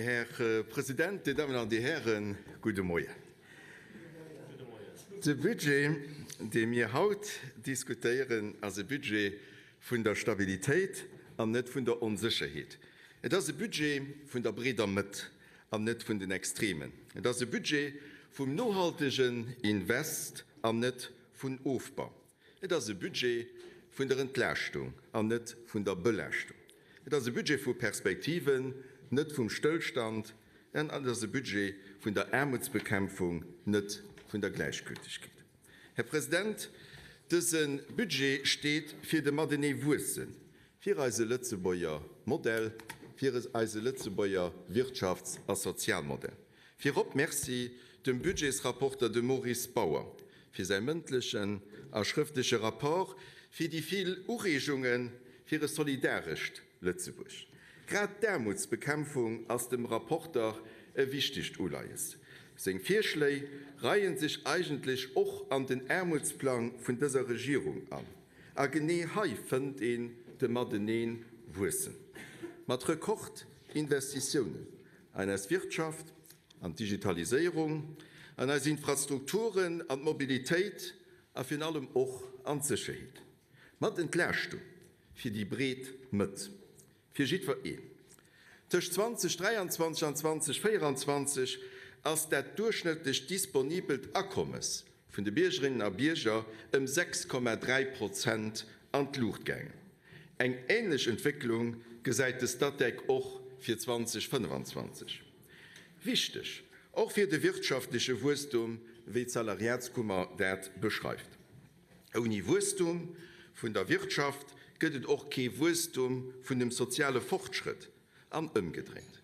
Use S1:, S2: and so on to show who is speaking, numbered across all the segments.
S1: Här President, Dir Dammen an Dir Hären, gudde Moien. De Budget, dee mir haut diskutéieren, ass e Budget vun der Stabilitéit an net vun der Onsécherheet. Et ass e Budget vun der breeder Mëtt an net vun den Extremen. Et ass e Budget vum nohaltegen Invest an net vun Ofbau. Et ass e Budget vun der Entlaaschtung an net vun der Belaaschtung. Et ass e Budget vu Perspektiven, net vum Stëllstand. An et ass e Budget vun der Aarmutsbekämpfung, net vun der Gläichgültigkeet. Här President, dëse Budget steet fir de matenee Wuessen, fir eise Lëtzebuerger Modell, fir eise Lëtzebuerger Wirtschafts a Sozialmodell. Virop Merci dem Budgetsrapporter, dem Maurice Bauer, fir säi mëndlechen a schrëftleche Rapport, fir déi vill Ureegunge fir e solidarescht Lëtzebuerg. Grad d'Aarmutsbekämpfung ass dem Rapporter e wichtegt Uleies. Seng Virschléi reien sech eigentlech och an den Aarmutsplang vun dëser Regierung an. A genee hei fënnt een de Matenee wuessen. Mat Rekordinvestitiounen an eis Wirtschaft, an d'Digitaliséierung, an eis Infrastrukturen, an d'Mobilitéit a virun allem och an d'Sécherheet. Mat Entlaaschtung fir déi breet Mëtt, fir jiddwer een. Tëscht 2023 an 2024 ass dat duerchschnëttlecht disponibelt Akommes vun de Biergerinnen a Bierger ëm 6,3 Prozent an d'Luucht gaangen. Eng änlech Entwécklung gesäit de Statec och fir 2025. Wichteg och fir de wirtschaftleche Wuesstum, wéi d'Salariatskummer dat beschreift. Ouni Wuesstum vun der Wirtschaft gëtt et och kee Wuesstum vun dem soziale Fortschrëtt an ëmgedréint.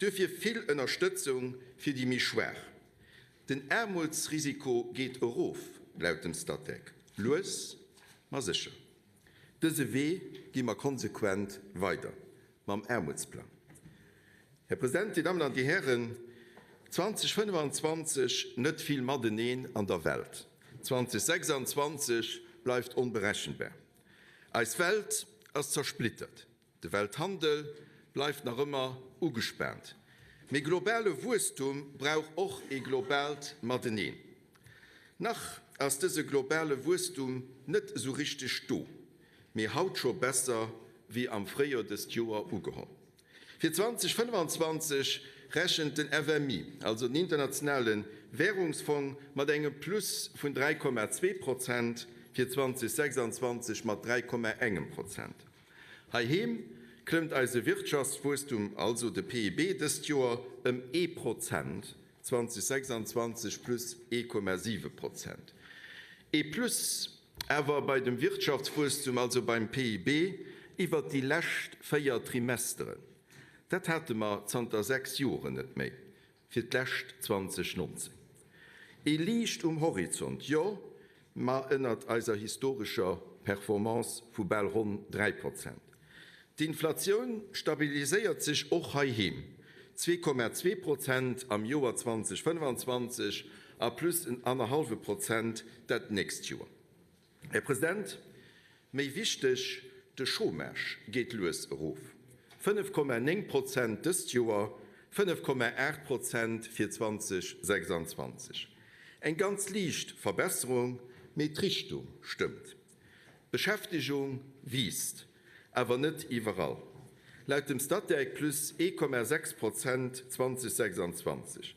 S1: Duerfir vill Ënnerstëtzung fir déi méi Schwaach. Den Aarmutsrisiko geet erof, laut dem Statec. Lues, ma sécher. Dëse Wee gi mer konsequent weider mam Aarmutsplang. Här President, Dir Dammen an Dir Hären, 2025 net vill mateneen an der Welt, 2026 bleift onberechenbar. Eis Welt ass zersplittert. De Welthandel bleift nach ëmmer ugespaant. Mee globale Wuesstum brauch och ee globaalt Mateneen. Nach ass dëse globale Wuesstum net esou richteg do, mee haut scho besser wéi am Fréijoer dëst Joer ugeholl. Fir 2025 rechent den FMI, also den internationale Wärungsfong, mat engem Plus vun 3,2 Prozent, fir 2026 mat 3,engem Prozent. Heiheem klëmmt eise Wirtschaftswuesstum, also de PIB, dëst Joer ëm ee Prozent, 2026 plus 1,7 Prozent. Ee Plus awer bei dem Wirtschaftswuesstum, also beim PIB, iwwert déi lescht 4 Trimesteren. Dat hate mer zanter 6 Joren net méi. Fir d'lescht 2019. Ee Liicht um Horizont, jo, ma ënnert eiser historescher Performance vu bal ronn 3 Prozent. D'Inflatioun stabiliséiert sech och heiheem, 2,2 Prozent am Joer 2025 a plus en annerhallwe Prozent dat nächst Joer. Här President, méi wichteg, de Chômage geet lues erof, 5,9 Prozent dëst Joer, 5,8 Prozent fir 2026. Eng ganz liicht Verbesserung, mee d'Richtung stëmmt. D'Beschäftegung wiisst, awer net iwwerall. Laut dem Statec plus 1,6 Prozent 2026.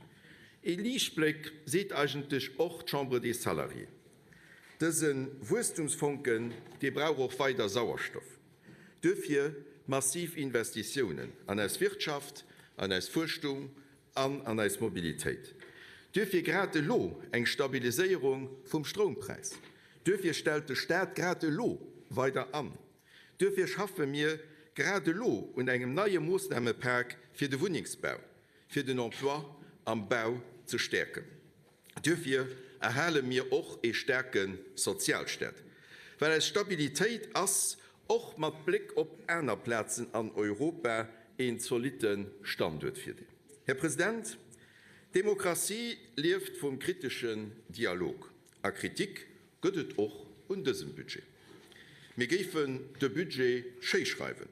S1: Ee Liichtbléck, seet eigentlech och d'Chambre des Salariés. Dëse Wuesstumsfonken, dee brauch och weider Sauerstoff. Duerfir massiv Investitiounen an eis Wirtschaft, an eis Fuerschtung an an eis Mobilitéit. Duerfir grad elo eng Stabiliséierung vum Stroumpräis. Duerfir stellt de Staat grad elo weider an. Duerfir schaffe mir grad elo un engem neie Moossnamepak fir de Wunnengsbau, fir den Emploi am Bau ze stäerken. Duerfir erhale mir och ee staarke Sozialstaat, well eis Stabilitéit ass, och mat Bléck op aner Plazen an Europa, een zolitte Standuertvirdeel. Här President, d'Demokratie lieft vum kriteschen Dialog, a Kritik gëtt et och un dësem Budget. Mir géifen de Budget schéischreiwen,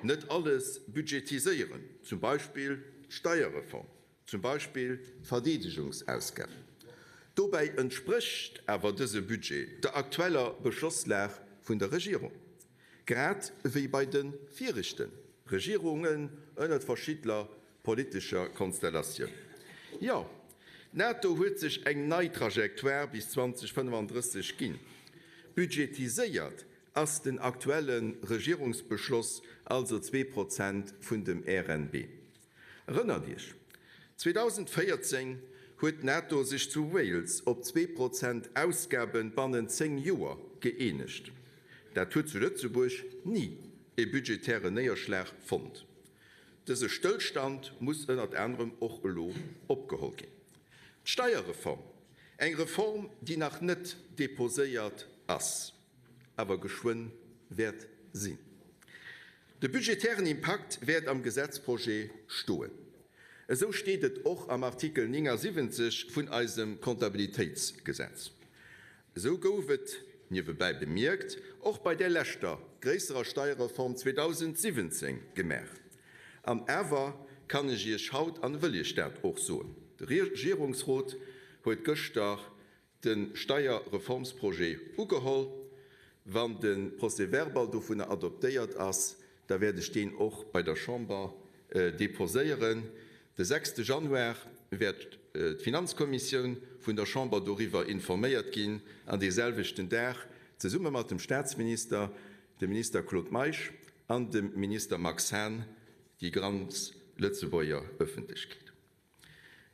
S1: net alles budgetiséieren, zum Beispill. d'Steierreform, zum Beispill d'Verdeedegungsausgaben. Dobäi entsprécht awer dëse Budget der aktueller Beschlosslag vun der Regierung, grad ewéi bei de viregte Regierungen ënnert verschiddeler politescher Konstellatioun. Jo, d'NATO huet sech eng nei Trajectoire bis 2035 ginn. Budgetiséiert ass den aktuelle Regierungsbeschloss also 2% vun dem RNB. Erënnert Iech, 2014 huet d'NATO sech zu Wales op 2% Ausgabe bannent 10 Joer gëeenegt. Dat huet zu Lëtzebuerg ni e budgetären Néierschlag fonnt. Dëse Stëllstand muss ënnert anerem och elo opgeholl ginn. D'Steierreform, eng Reform, déi nach net deposéiert ass, awer geschwënn wäert sinn. De budgetären Impakt wäert am Gesetzprojet stoen. Esou steet et och am Artikel 79 vun eisem Comptabilitéitsgesetz. Esou gouf et, niewebäi bemierkt, och bei där leschter gréisserer Steierreform 2017 gemaach. An awer kann ech Iech haut an wëll Iech dat och soen, De Regierungsrot huet gëschter de Steierreformsprojet ugeholl. Wann de Procès-verbal dovunner adoptéiert ass, da wäert ech deen och bei der Chamber deposéieren. De sechste Januar wäert d'Finanzkommissioun vun der Chamber doriwwer informéiert ginn an dee selwechten Dag zesumme mat dem Staatsminister, dem Minister Claude Meisch an dem Minister Max Hahn déi ganz Lëtzebuerger Ëffentlechkeet.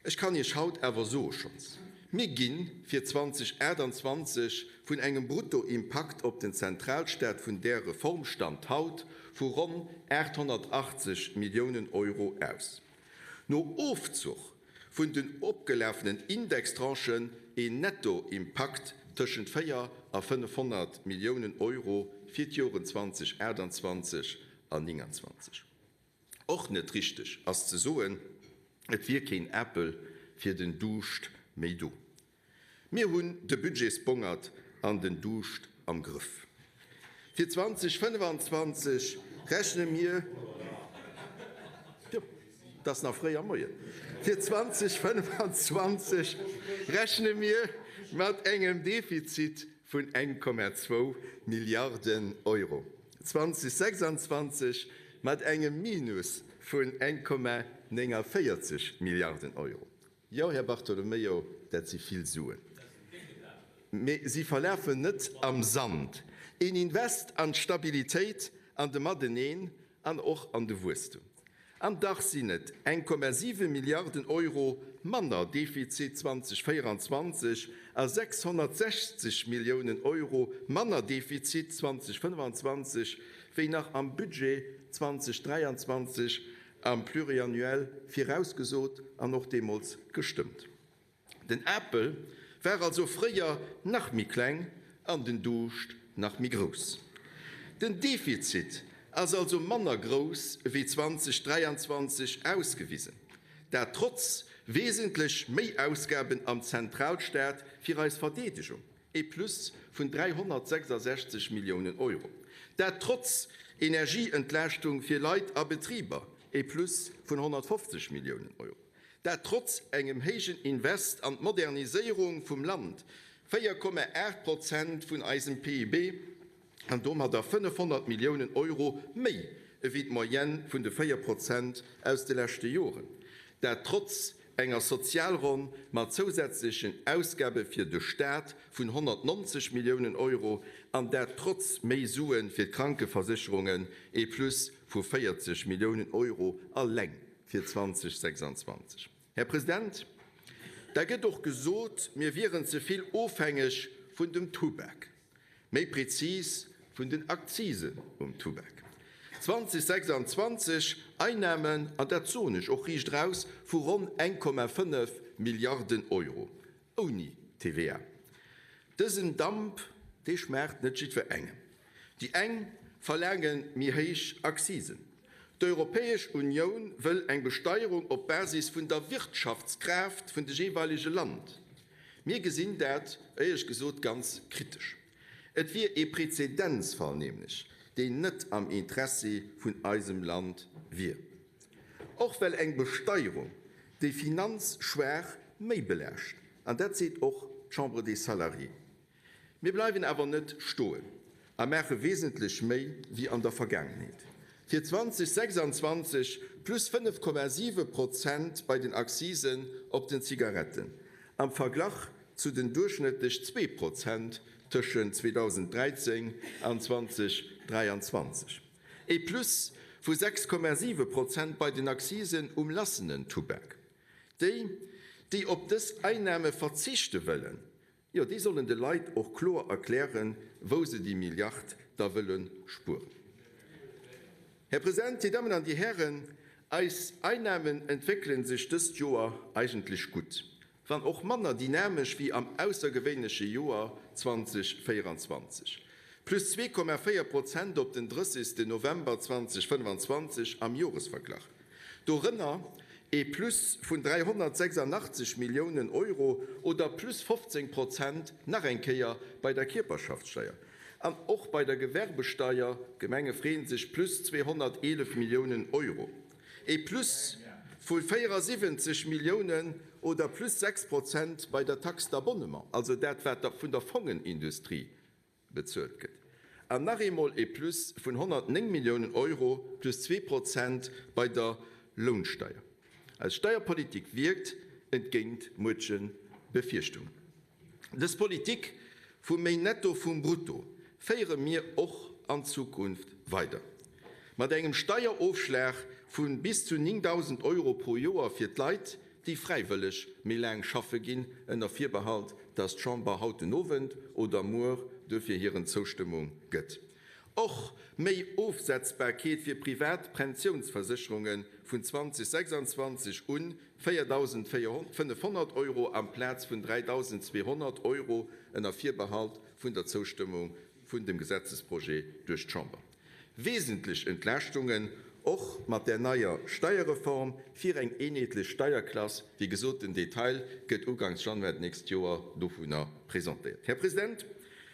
S1: Ech kann Iech haut awer soe schonns, Mir gi fir 2028 vun engem Bruttoimpakt op den Zentralstaat vun där Reform, Stand haut, vu ronn 880 Milliounen Euro aus. No Ofzuch vun den opgelafenen Indextranchen een Nettoimpakt tëschent 4 a 500 Milliounen Euro fir d'Joren 2028 an 2029. Och net richteg ass ze soen, et wier keen Apel fir den Duuscht méi do. Mir hunn de Budgetsbongert an den Duuscht am Grëff. Fir 2025 rechne mir, jo, et ass nach fréi am Moien, fir 2025 rechne mir mat engem Defizit vun 1,2 Milliarden Euro. 2026 mat engem Minus vun 1,49 Milliarden Euro. Jo, Här Bartolomeo, dat si vill Suen. Mee si verlafen net am Sand. Een Invest an d'Stabilitéit, an de Mateneen an och an de Wuesstum. An dach sinn et 1,7 Milliarden Euro manner Defizit 2024 a 660 Milliounen Euro manner Defizit 2025 wéi nach am Budget 2023 am Pluriannuel virausgesot an och deemools gestëmmt. Den Apel war also fréier nach méi kleng an den Duuscht nach méi grouss. Den Defizit ass also manner grouss wéi 2023 ausgewisen, dat trotz wesentlech méi Ausgaben am Zentralstaat fir eis Verdeedegung, ee Plus vun 366 Milliounen Euro, dat trotz Energieentlaaschtung fir Leit a Betriber, ee Plus vun 150 Milliounen Euro. Dat trotz engem héijen Invest an d'Moderniséierung vum Land, 4,8 Prozent vun eisem PIB an domadder 500 Milliounen Euro méi ewéi d'Moyenne vun de 4 Prozent aus de leschte Joren. Dat trotz enger Sozialronn mat zousätzlechen Ausgabe fir de Staat vun 190 Milliounen Euro an dat trotz méi Sue fir d'Krankeversécherungen, ee Plus vu 40 Milliounen Euro alleng fir 2026. Här President, da gëtt och gesot, mir wieren ze vill ofhängeg vun dem Tubak, méi prezis vun den Akzisen um Tubak. 2026 Einnahmen, an dat soen ech och riicht eraus, vu ronn 1,5 Milliarden Euro, ouni TVA. Dësen Damp, dee schmaacht net jiddwerengem. Déi eng verlaange méi héich Accisen. D'Europäesch Unioun wëll eng Besteierung op Basis vun der Wirtschaftskraaft vun de jeeweilege Land. Mir gesinn dat éierlech gesot ganz kritesch. Et wier ee Prezedenzfall nämlech, deen net am Interessi vun eisem Land wier. Och well eng Besteierung déi Finanzschwaach méi belaascht, an dat seet och d'Chambre des Salariés. Mir bleiwen awer net stoen a maache wesentlech méi wéi an der Vergaangenheet. Fir 2026 plus 5,7 Prozent bei den Accisen op den Zigaretten, am Verglach zu den duerchschnëttlech 2 Prozent tëschent 2013 an 2023. E Plus vu 6,7 Prozent bei den Accisen um lassenen Tubak. Déi, déi op dës Einname verzichte wëllen, jo, déi sollen de Leit och kloer erklären, wou se déi Milliard da wëlle spueren. Här President, Dir Dammen an Dir Hären, eis Einnamen entwéckele sech dëst Joer eigentlech gutt, wann och manner dynamesch wéi am aussergewéinleche Joer 2024, plus 2,4 Prozent op den 30 November 2025 am Joresverglach. Dorënner ee Plus vun 386 Milliounen Euro oder plus 15 Prozent nach eng Kéier bei der Kierperschaftssteier. An och bei der Gewerbesteier, d'Gemenge freeën sech, plus 211 Milliounen Euro. Ee Plus vu 74 Milliounen oder plus 6 Prozent bei der Taxe d'abonnement, also dat wat vun der Fongenindustrie bezuelt gëtt, an nach eemol e Plus vun 109 Milliounen Euro, plus 2 Prozent, bei der Lounsteier. Eis Steierpolitik wierkt, entgéint muerche Befierchtungen. Dës Politik vu méi Netto vum Brutto féiere mir och an Zukunft weider. Mat engem Steierofschlag vu bis zu 9.000 Euro pro Joer fir d'Leit, déi fräiwëlleg méi laang schaffe ginn, ënner Virbehalt, dass d'Chamber haut den Owend oder muer duerfir hiren Zoustëmmung gëtt. Och méi Ofsetzbarkeet fir privat Pensiounsversécherunge vun 2026 un, 4.500 Euro amplaz vun 3.200 Euro, ënner Virbehalt vun der Zoustëmmung vun dem Gesetzesprojet duerch d'Chamber. Wesentlech Entlaaschtungen och mat där neier Steierreform fir eng eenheetlech Steierklass. Wéi gesot, den Detail gëtt uganks Januar d'nächst Joer dovunner presentéiert. Här President,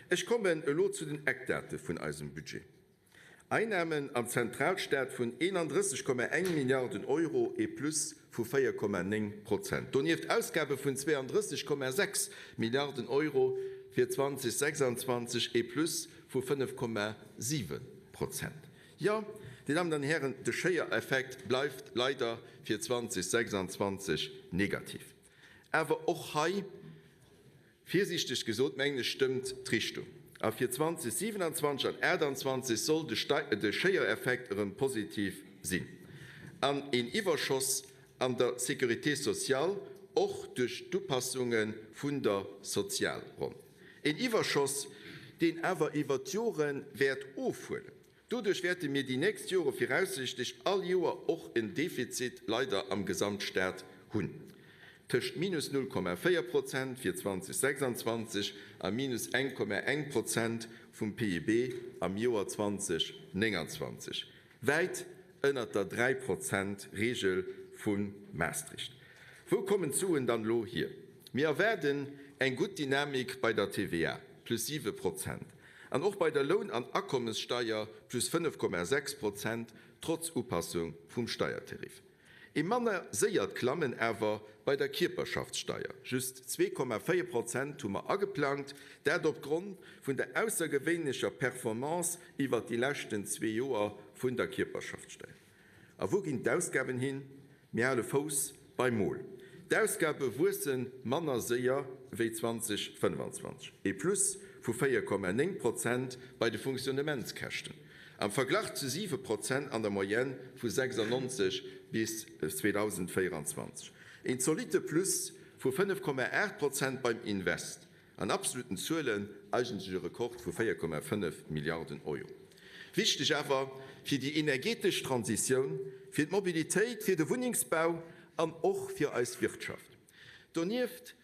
S1: ech kommen elo zu den Eckdate vun eisem Budget. Einnamen am Zentralstaat vun 31,1 Milliarden Euro, e Plus vu 4,9 Prozent. Donieft Ausgabe vun 32,6 Milliarden Euro fir 2026, e Plus vu 5,7 Prozent. Jo, Dir Dammen an Hären, de Schéiereffekt bleift leider fir 2026 negativ. Awer och hei, virsiichteg gesot, mengen ech, stëmmt d'Richtung. A fir 2027 an 2028 soll de Schéiereffekt erëm positiv sinn an een Iwwerschoss an der Sécurité sociale, och duerch d'Upassunge vun der Sozialronn. Een Iwwerschoss, deen awer iwwert d'Jore wäert ofhuelen. Doduerch wäerte mir déi nächst Jore viraussiichtlech all Joer och en Defizit leider am Gesamtstaat hunn, tëscht minus 0,4 Prozent fir 2026 a minus 1,1 Prozent vum PIB am Joer 2029. Wäit ënnert der 3 Prozent Reegel vu Maastricht. Wou kommen d'Suen dann elo hier? Mir erwaarden eng gutt Dynamik bei der TVA, plus 7 Prozent, an och bei der Loun an Akommessteier, plus 5,6 Prozent, trotz Upassung vum Steiertarif. Ee manner séiert Klammen awer bei der Kierperschaftssteier, just 2,4 Prozent hu mer ageplangt, dat opgrond vun der aussergewéinlecher Performance iwwert déi leschten zwee Joer vun der Kierperschaftssteier. A wou ginn d'Ausgaben hin? Mir hale Fouss beim Mol. D'Ausgabe wuesse manner séier wéi 2025, ee Plus vu 4,9 Prozent bei de Fonctionnementskäschten. Am Verglach zu 7 Prozent an der Moyenne vu 96 bis 2024. Een zolitte Plus vu 5,8 Prozent beim Invest. An absoluten Zuelen eigentlech e Rekord vu 4,5 Milliarden Euro. Wichteg awer fir déi energetesch Transitioun, fir d'Mobilitéit, fir de Wunnengsbau an och fir eis Wirtschaft. Donieft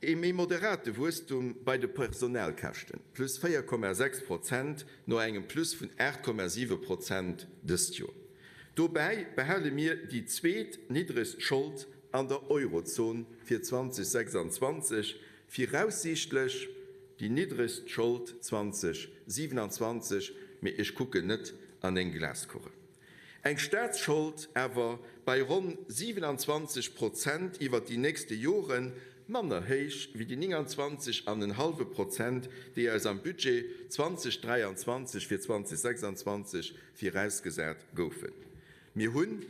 S1: Ee méi moderate Wuesstum bei de Personalkäschten, plus 4,6 Prozent no engem Plus vun 8,7 Prozent dëst Joer. Dobäi behale mir déi zweet niddregst Schold an der Eurozon fir 2026, viraussiichtlech déi niddregst Schold 2027, mee ech kucken net an eng Glaskugel. Eng Staatsschold awer bei ronn 27 Prozent iwwert déi nächste Joren, manner héich wéi déi 29 an en hallwe Prozent, déi eis am Budget 2023 fir 2026 virausgesat goufen. Mir hunn,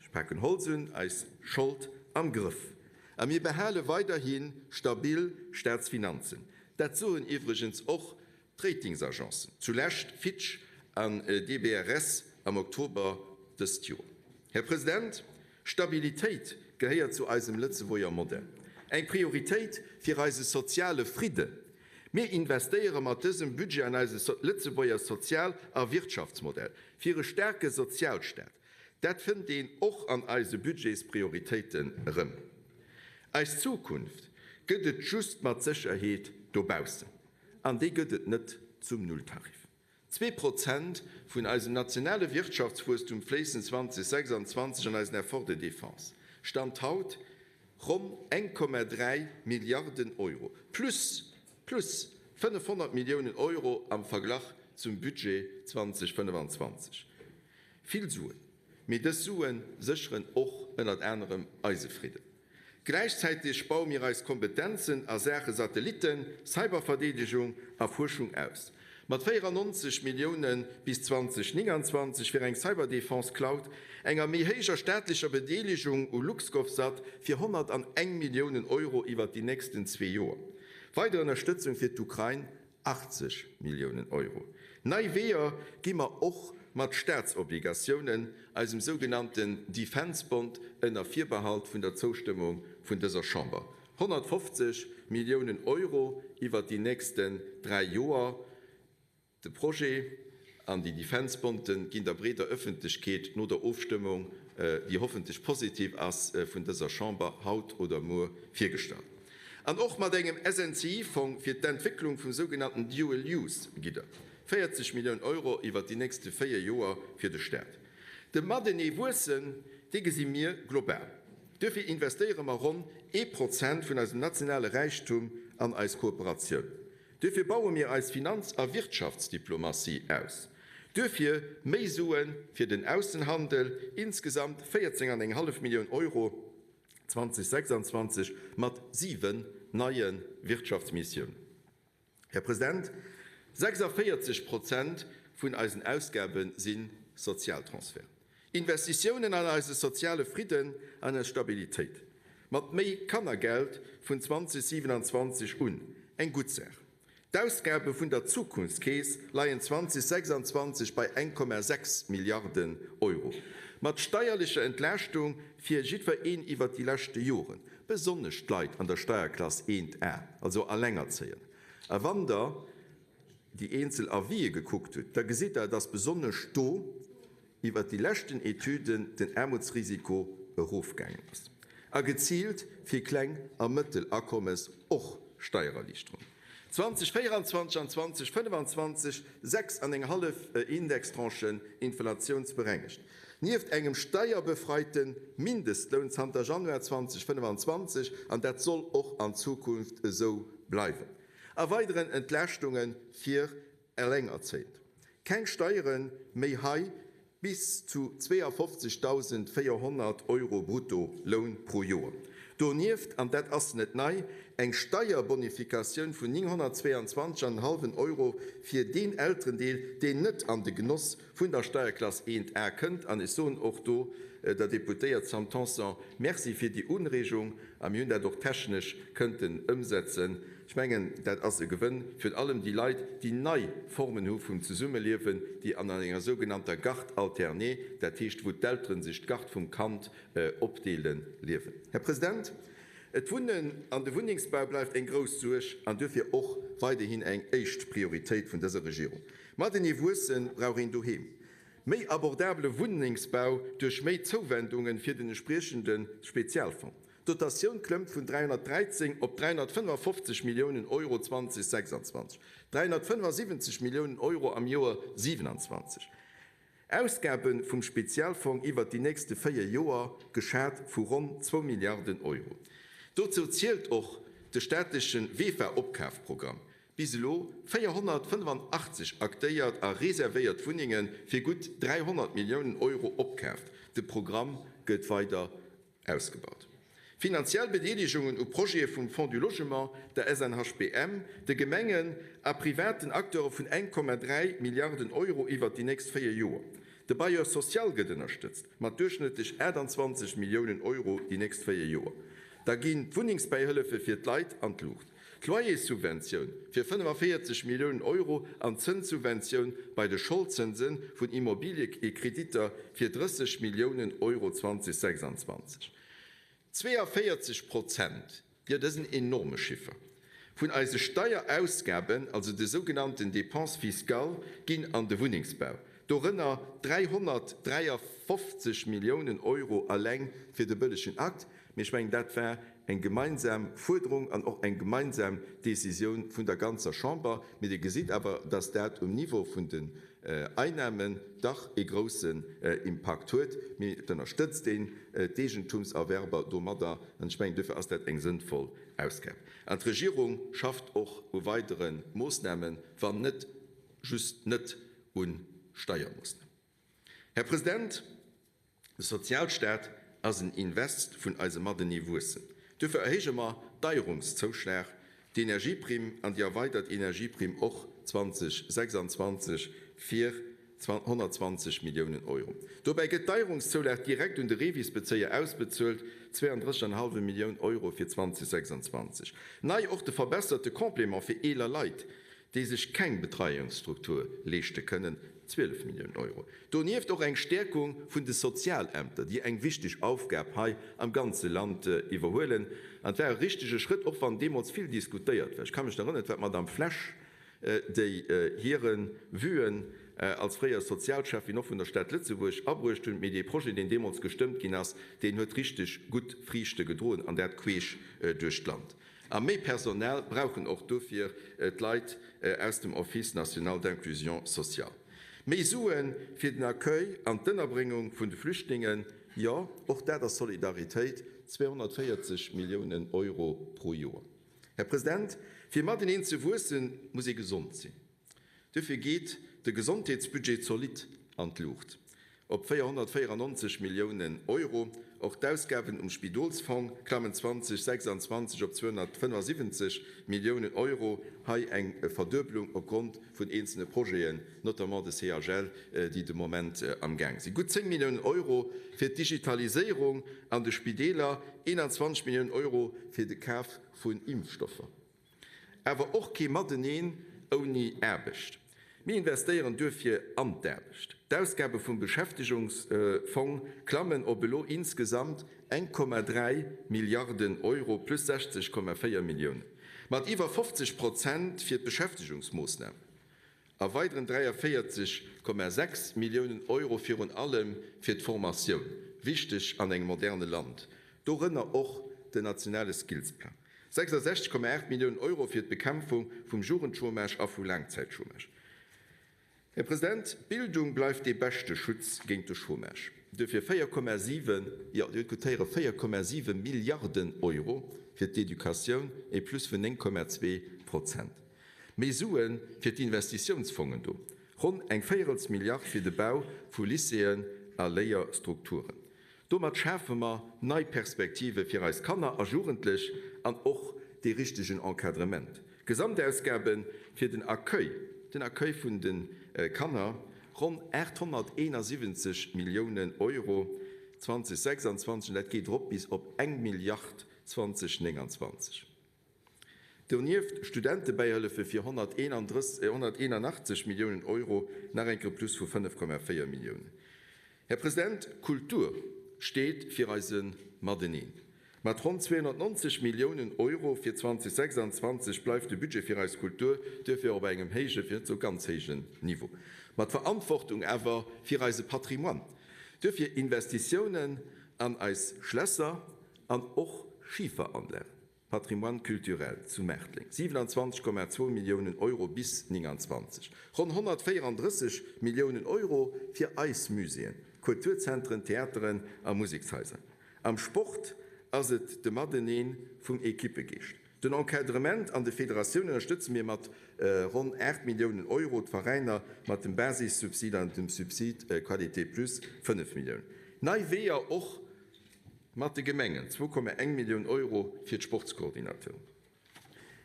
S1: ech paken Holz un, eis Schold am Grëff a mir behale weiderhi stabil Staatsfinanzen. Dat soen iwwregens och D'Ratingsagencen, zulescht Fitch an DBRS am Oktober dëst Joer. Här President, Stabilitéit gehéiert zu eisem Lëtzebuerger Modell. Eng Prioritéit fir eise soziale Fridden. Mir investéiere mat dësem Budget an eise Lëtzebuerger Sozial a Wirtschaftsmodell, fir e staarke Sozialstaat. Dat fënnt een och an eise Budgetsprioritéiten erëm. Eis Zukunft gëtt et just mat Sécherheet dobaussen. An déi gëtt et net zum Nulltarif. 2% vun eisem nationale Wirtschaftswuesstum fléissen 2026 an eisen Effort de défense. Stand haut ronn 1,3 Milliarden Euro, plus, plus 500 Milliounen Euro am Verglach zum Budget 2025. Vill Suen. Mee dës Sue sécheren och ënnert anerem eise Fridden. Gläichzäiteg baue mir eis Kompetenzen a Saache Satellitten, Cyberverdeedegung a Fuerschung aus. Mat 94 Millioune bis 2029 fir eng Cyberdefense Cloud, enger méi héijer staatlecher Bedeelegung u LuxGovSat fir 101 Milliounen Euro iwwert déi nächsten zwee Joer, weider Ënnerstëtzung fir d'Ukrain 80 Milliounen Euro. Nei Weeër gi mer och mat Staatsobligatiounen, eisem sougenannten Defence Bond, ënner Virbehalt vun der Zoustëmmung vun dëser Chamber. 150 Milliounen Euro iwwert déi nächsten dräi Joer. De Projet an déi Defence Bonde ginn der breeder Ëffentlechkeet no der Ofstëmmung, déi hoffentlech positiv ass, vun dëser Chamber haut oder muer virgestallt. An och mat engem SNCI-Fong fir d'Entwécklung vum sougenannten Dual Use Gidder, 40 Milliounen Euro iwwert déi nächste 4 Joer fir de Staat. De matenee wuessen, dee gesi mir global. Duerfir investéiere mer ronn ee Prozent vun eisem nationale Räichtum an eis Kooperatioun. Duerfir baue mir eis Finanz a Wirtschaftsdiplomatie aus. Duerfir méi Sue fir den Aussenhandel, insgesamt 14 an eng hallef Millioun Euro 2026 mat 7 neie Wirtschaftsmissiounen. Här President, 46 Prozent vun eisen Ausgabe si Sozialtransferten. Investitiounen an eise soziale Fridden an eis Stabilitéit. Mat méi Kannergeld vun 2027 un, eng gutt Saach. D'Ausgabe vun der Zukunftskeess leien 2026 bei 1,6 Milliarden Euro. Mat steierlecher Entlaaschtung fir jiddwer een iwwert déi leschte Joren, besonnesch d'Leit an der Steierklass 1 A, also Allengerzéiend. A wann Der déi eenzel Avisë gekuckt hutt, da gesitt Der, dass besonnesch do iwwert déi leschten Etüden den Aarmutsrisiko erofgaangen ass a geziilt fir kleng a mëttel Akommes och Steiererliichterungen. 2024 an 2025 6 an eng hallef Indextranchen inflatiounsberengegt, nieft engem steierbefreite Mindestloun zanter Januar 2025, an dat soll och an Zukunft esou bleiwen, a weideren Entlaaschtunge fir Elengerzéiend. Keng Steiere méi hei, bis zu 52.400 Euro brutto Loun pro Joer. Donieft, an dat ass net nei, eng Steierbonifikatioun vun 922,5 Euro fir deen Elterendeel, deen net an de Genoss vun der Steierklass 1 A kënnt. An ech soen och do der Deputéiert Sam Tanson Merci fir déi Unreegung. A mir hunn dat och technesch kënnten ëmsetzen. Ech mengen, dat ass e Gewënn, virun allem déi Leit, déi nei Formen hu vum Zesummeliewen, déi an enger sougenannter Garde alternée, dat heescht, wou d'Eltere sech d'Garde vum Kand opdeelen, liewen. Här President, d'Wunnen an de Wunnengsbau bleift eng grouss Suerg an duerfir och weiderhin eng éischt Prioritéit vun dëser Regierung. Matenee wuesse brauch een doheem. Méi abordabele Wunnengsbau duerch méi Zouwendunge fir den entspriechende Spezialfong. D'Dotatioun klëmmt vun 313 op 355 Milliounen Euro 2026, 375 Milliounen Euro am Joer 27. Ausgabe vum Spezialfong iwwert déi nächste 4 Joer geschat vu ronn zwou Milliarden Euro. Dozou zielt och de staatleche VEFA-Opkafprogramm. Bis elo 485 aktéiert a reservéiert Wunnenge fir gutt 300 Milliounen Euro opkaaft. De Programm gëtt weider ausgebaut. Finanziell Bedeelegungen u Projete vum Fonds du Logement, der SNHBM, de Gemengen a privaten Acteure vun 1,3 Milliarden Euro iwwert déi nächst 4 Joer. De Bailleur social gëtt ënnerstëtzt mat duerchschnëttlech 28 Milliounen Euro déi nächst 4 Joer. Da ginn d'Wunnengsbäihëllefe fir d'Leit an d'Luucht, d'Loyerssubventioun fir 45 Milliounen Euro an d'Zënssubventioun bei de Scholdzënse vun Immobiliekreditter fir 30 Milliounen Euro 2026. 42 Prozent, jo dat ass en enorme Chiffer, vun eise Steierausgaben, also de sougenannten Dépenses fiscales, ginn an de Wunnengsbau, dorënner 353 Milliounen Euro eleng fir de bëllegen Akt. Mee ech mengen, dat war eng gemeinsam Fuerderung an och eng gemeinsam Décisioun vun der ganzer Chamber. Mee Dir gesitt awer, dass dat um Niveau vun den Einnahmen dach ee groussen Impakt huet. Mee et ënnerstëtzt een d'Eegentumserwerber domadder. An ech mengen, duerfir ass dat eng sënnvoll Ausgab. An d'Regierung schafft och u weidere Moossnamen, wann net just net u Steiermoossnamen. Här President, de Sozialstaat ass en Invest vun eisem Matenee wuessen. Duerfir erhéije mer d'Deierungszouschlag, d'Energieprimm an déi erweidert Energieprimm och 2026 fir 120 Milliounen Euro. Dobäi gëtt d'Deierungszoulag direkt un de REVIS-Bezéier ausbezuelt, 32,5 Millioun Euro fir 2026. Nei och de verbesserte Complément fir eeler Leit, déi sech keng Betreiungsstruktur leeschte kënnen, 12 Milliounen Euro. Donieft och eng Stäerkung vun de Sozialämter, déi eng wichteg Aufgab hei am ganze Land iwwerhuelen. An et war e richtege Schrëtt, och wann deemools vill diskutéiert war. Ech ka mech nach erënneren, et war d'Madame Flesch, déi hire Vuen als fréier Sozialschäffin och vun der Stad Lëtzebuerg abruecht hunn. Mee dee Projet, deen deemools gestëmmt ginn ass, deen huet richteg gutt Friichte gedroen, an dat queesch duerch d'Land. A méi Personal brauchen och dofir d'Leit aus dem Office national d'inclusion sociale. Méi Sue fir den Accueil an d'Ënnerbréngung vun de Flüchtlingen, jo, och dat ass Solidaritéit, 240 Milliounen Euro pro Joer. Här President, fir mateneen ze wuessen, muss ee gesond sinn. Duerfir geet de Gesondheetsbudget zolidd an d'Luucht, op 494 Milliounen Euro. Och d'Ausgaben um Spidolsfong klammen 2026 op 275 Milliounen Euro, hei eng Verduebelung opgrond vun eenzelne Projeten, notamment de CHL, déi de Moment amgaang sinn. Gutt 10 Milliounen Euro fir d'Digitaliséierung an de Spideeler, 21 Milliounen Euro fir de Kaf vun Impfstoffer. Awer och kee Mateneen ouni Aarbecht. Mir investéieren duerfir an d'Aarbecht. D'Ausgabe vum Beschäftegungsfong klammen op elo insgesamt 1,3 Milliarden Euro plus 60,4 Milliounen, mat iwwer 50 Prozent fir d'Beschäftegungsmoossnamen. A weideren 43,6 Milliounen Euro virun allem fir d'Formatioun, wichteg an engem moderne Land, dorënner och den nationale Skillsplang. 66,8 Milliounen Euro fir d'Bekämpfung vum Jugendchômage a vu Laangzäitchômage. Här President, d'Bildung bleift dee beschte Schutz géint de Chômage. Duerfir 4,7, jo, Dir hutt gutt héieren, 4,7 Milliarden Euro fir d'Educatioun, e Plus vun 9,2 Prozent. Méi Sue fir d'Investitiounsfongen do, ronn eng Véierels Milliard fir de Bau vu Lycéeën a Léierstrukturen. Domat schafe mer nei Perspektive fir eis Kanner a Jugendlech an och dee richtegen Encadrement. D'Gesamtausgabe fir den Accueil, den Accueil vun de Kanner, ronn 871 Milliounen Euro 2026, an dat geet erop bis op eng Milliard 2029. Donieft Studentebäihëllefe fir 181 Milliounen Euro, nach eng Kéier e Plus vu 5,4 Milliounen. Här President, Kultur steet fir eise Mateneen. Mat ronn 290 Milliounen Euro fir 2026 bleift de Budget fir eis Kultur duerfir op engem héijen, fir net ze soe ganz héijen Niveau. Mat Verantwortung awer fir eise Patrimoine. Duerfir Investitiounen an eis Schlässer an och Schiferanlagen. Patrimoine culturel zu Maartléng, 27,2 Milliounen Euro bis 29, ronn 134 Milliounen Euro fir eis Muséeën, Kulturzentren, Theateren a Musekshaiser. Am Sport ass et de Matenee vum Ekippegeescht. Den Encadrement an de Federatiounen ënnerstëtze mir mat ronn 8 Milliounen Euro, d'Veräiner mat dem Basissubsid an dem Subsid Qualité plus 5 Milliounen. Nei Weeër och mat de Gemengen, 2,1 Millioun Euro fir d'Sportskoordinateuren.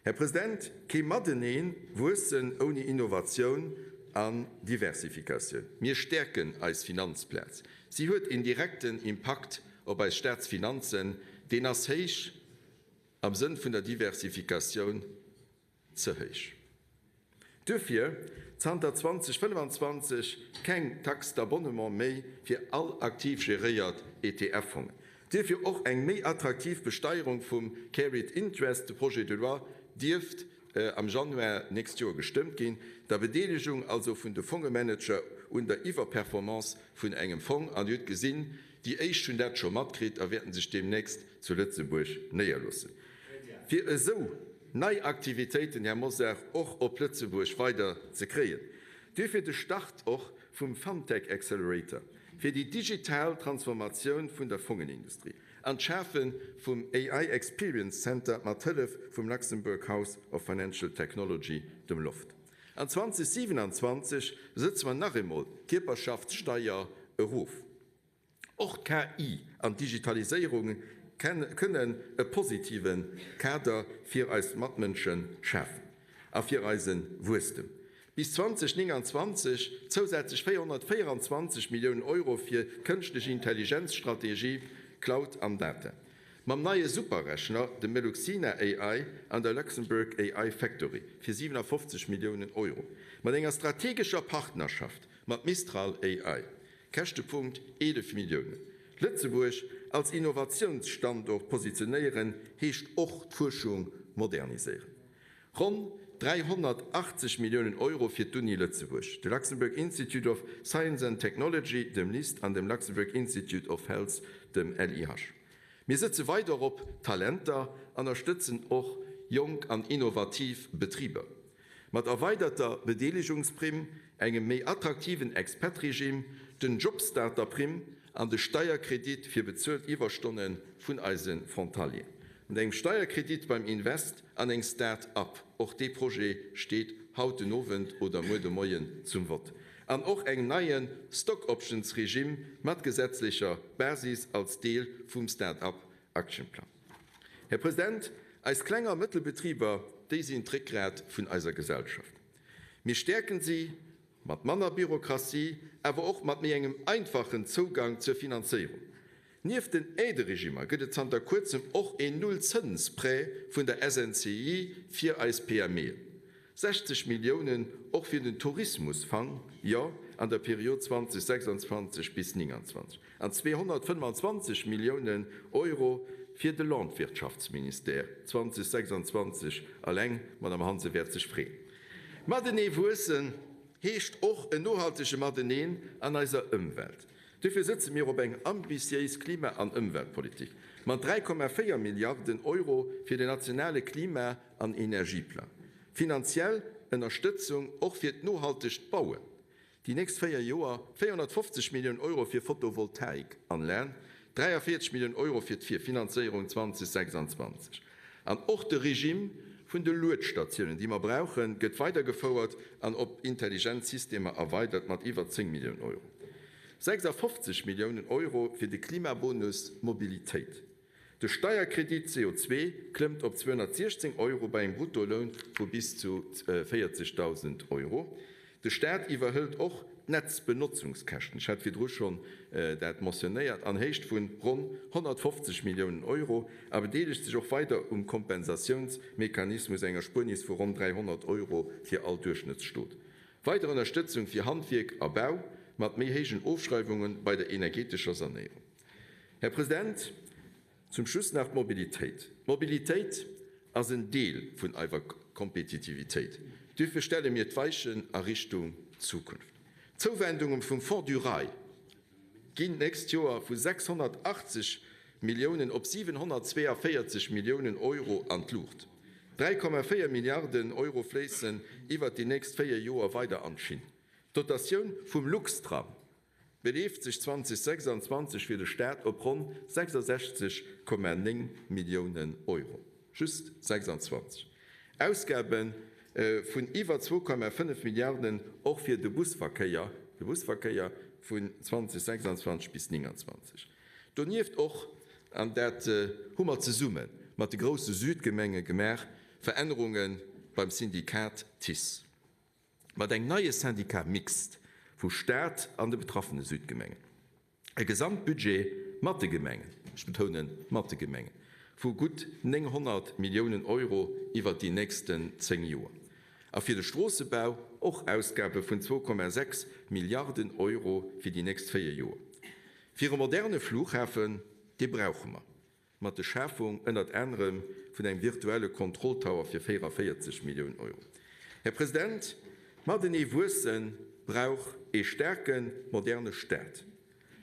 S1: Här President, kee Matenee wuessen ouni Innovatioun an Diversifikatioun. Mir stäerken eis Finanzplaz. Si huet een direkten Impakt op eis Staatsfinanzen. Deen ass héich, am Sënn vun der Diversifikatioun ze héich. Duerfir zanter 2025 keng Taxe d'abonnement méi fir all aktiv geréiert ETF-Fongen. Duerfir och eng méi attraktiv Besteierung vum Carried Interest, de Projet de loi dierft am Januar d'nächst Joer gestëmmt ginn, der Bedeelegung also vun de Fongemanager un der Iwwerperformance vun engem Fong. An Dir hutt gesinn, déi éischt hunn dat scho matkritt a wäerten sech deemnächst zu Lëtzebuerg néierloossen, fir esou nei Aktivitéiten, Här Mosar, och op Lëtzebuerg weider ze kréien. Duerfir de Start och vum FunTech Accelerator fir déi digital Transformatioun vun der Fongenindustrie an d'Schafe vum AI Experience Center mat Hëllef vum Luxembourg House of Financial Technology, dem LOFT. An 2027 sëtze mer nach eemol d'Kierperschaftssteier erof. Och d'KI an d'Digitaliséierung kënnen e positive Kader fir eis Matmënsche schafen a fir eise Wuesstem. Bis 2029 zousätzlech 424 Milliounen Euro fir d'kënschtlech Intelligenz-Strategie, Cloud an Data. Mam neie Superrechner, dem Meluxina AI an der Luxembourg AI Factory fir 57 Milliounen Euro. Mat enger strategescher Partnerschaft mat Mistral AI. Käschtepunkt, 11 Milliounen. Lëtzebuerg als Innovatiounsstandort positionéieren, heescht och d'Fuerschung moderniséieren. Ronn 380 Milliounen Euro fir d'Uni Lëtzebuerg, de Luxembourg Institute of Science and Technology, dem LIST, an dem Luxembourg Institute of Health, dem LIH. Mir sëtze weider op Talenter an ënnerstëtzen och jonk an innovativ Betriber. Mat erweiderter Bedeelegungsprimm, engem méi attraktiven Expat-Regime, den Jobstarter-Primm an de Steierkredit fir bezuelt Iwwerstonne vun eise Frontalieren. Mat engem Steierkredit beim Invest an eng Start-up, och dee Projet steet haut den Owend oder muer de Moien zum Vott, an och engem neie Stock-Options-Regime mat gesetzlecher Basis als Deel vum Start-up Action Plan. Här President, eis Kleng a Mëttelbetriber, déi sinn d'Réckgrat vun eiser Gesellschaft. Mir stäerken si mat manner Bürokratie, awer och mat méi engem einfachen Zougang zur Finanzéierung. Nieft den Aideregimmer gëtt et zanter kuerzem och een Null-Zëns-Prêt vun der SNCI fir eis PMEen. 60 Milliounen och fir den Tourismusfang, jo, an der Period 2026 bis 29, an 225 Milliounen Euro fir de Landwirtschaftsministère 2026 eleng. D'Madame Hansen wäert sech freeën. Matenee wuessen heescht och en nohaltege Mateneen an eiser Ëmwelt. Duerfir sëtze mir op eng ambitiéis Klima an Ëmweltpolitik mat 3,4 Milliarden Euro fir den nationale Klima an Energieplang. Finanziell Ënnerstëtzung och fir d'nohaltegt Bauen, déi nächst 4 Joer 450 Milliounen Euro fir Photovoltaikanlagen, 43 Milliounen Euro fir d'Virfinanzéierung 2026. An och de Regime vun de Luedstatiounen, déi mer brauchen, gëtt weidergefouert an op intelligent Systemer erweidert mat iwwer 10 Milliounen Euro. 56 Milliounen Euro fir de Klimabonus Mobilitéit. De Steierkredit CO2 klëmmt op 216 Euro bei engem Bruttoloun vu bis zu 40.000 Euro. De Staat iwwerhëlt och d'Netzbenotzungskäschten, ech hat virdru schonn dat mentionnéiert, an Héicht vu ronn 150 Milliounen Euro a bedeelegt sech och weider um Kompensatiounsmechanismus, eng Erspuernis vu ronn 300 Euro fir all Duerchschnëttsstot. Weider Ënnerstëtzung fir Handwierk a Bau mat méi héijen Ofschreiwunge bei der energetescher Sanéierung. Här President, zum Schluss nach d'Mobilitéit. D'Mobilitéit ass en Deel vun eiwer Kompetitivitéit. Duerfir stelle mir d'Weichen a Richtung Zukunft. D'Zouwendunge vum Fonds du rail ginn d'nächst Joer vu 680 Milliounen op 742 Milliounen Euro an d'Luucht. 3,4 Milliarden Euro fléissen iwwert déi nächst véier Joer weider an d'Schinn. D'Dotatioun vum Luxtram beleeft sech 2026 fir de Staat op ronn 66,9 Milliounen Euro. Just 26. Ausgabe vun iwwer 2,5 Milliarden och fir de Busverkéier, de Busverkéier vun 2026 bis 29. Donieft och, an dat hu mer zesumme mat de grousse Südgemenge gemaach, Verännerunge beim Syndikat TICE. Mat engem neie Syndicat mixte vu Staat an de betraffene Südgemengen. E Gesamtbudget mat de Gemengen, ech betounen, mat de Gemengen, vu gutt 900 Milliounen Euro iwwert déi nächsten 10 Joer. A fir de Stroossebau och Ausgabe vun 2,6 Milliarden Euro fir déi nächst 4 Joer. Fir e moderne Flughafen, dee brauche mer. Mat de Schafung ënnert anerem vun engem virtuelle Kontrolltower fir 44 Milliounen Euro. Här President, matenee wuesse brauch ee staarken, moderne Staat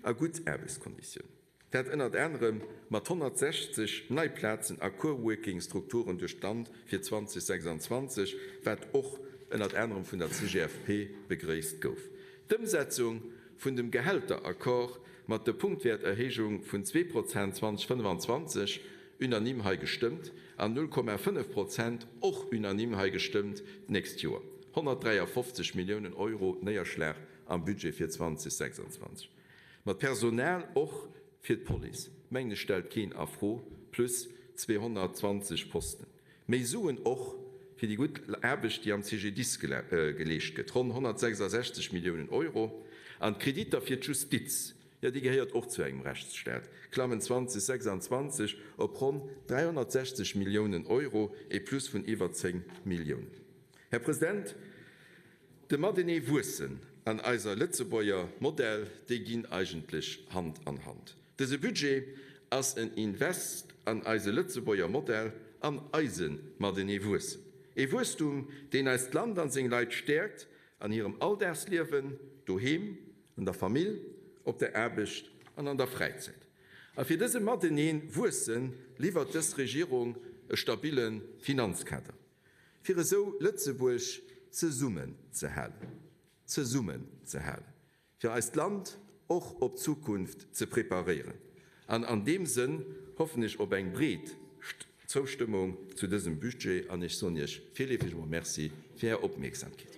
S1: a gutt Aarbechtskonditiounen. Dat ënnert anerem mat 160 nei Plazen a Coworking-Strukturen duerch d'Land fir 2026, wat och ënnert anerem vun der CGFP begréisst gouf. D'Ëmsetzung vun dem Gehälteraccord mat der Punktwäerterhéijung vun 2 Prozent 2025, unanime hei gestëmmt, an 0,5 Prozent, och unanime hei gestëmmt, d'nächst Joer. 153 Milliounen Euro Néierschlag am Budget fir 2026. Mat Personal och fir d'Police, mengen ech, stellt keen a Fro, plus 220 Posten. Méi Suen och fir déi gutt Aarbecht, déi am CGDIS geleescht gëtt, ronn 166 Milliounen Euro. An d'Kreditter fir d'Justiz, jo déi gehéiert och zu engem Rechtsstaat, klammen 2026 op ronn 360 Milliounen Euro, e Plus vun iwwer 10 Milliounen. Här President, de Matenee wuessen an eiser Lëtzebuerger Modell, déi ginn eigentlech Hand an Hand. Dëse Budget ass en Invest an eise Lëtzebuerger Modell, an eise matenee wuessen. E Wuesstum, deen eist Land an seng Leit stäerkt an hirem Alldagsliewen, doheem, an der Famill, op der Aarbecht an an der Fräizäit. A fir dëse matenee wuessen liwwert dës Regierung e stabille Finanzkader, fir esou Lëtzebuerg zesummen ze halen, zesummen ze halen. fir eist Land och op d'Zukunft ze preparéieren. An an deem Sënn hoffen ech op eng breet Zoustëmmung zu dësem Budget an ech soen Iech virleefeg emol Merci fir Är Opmierksamkeet.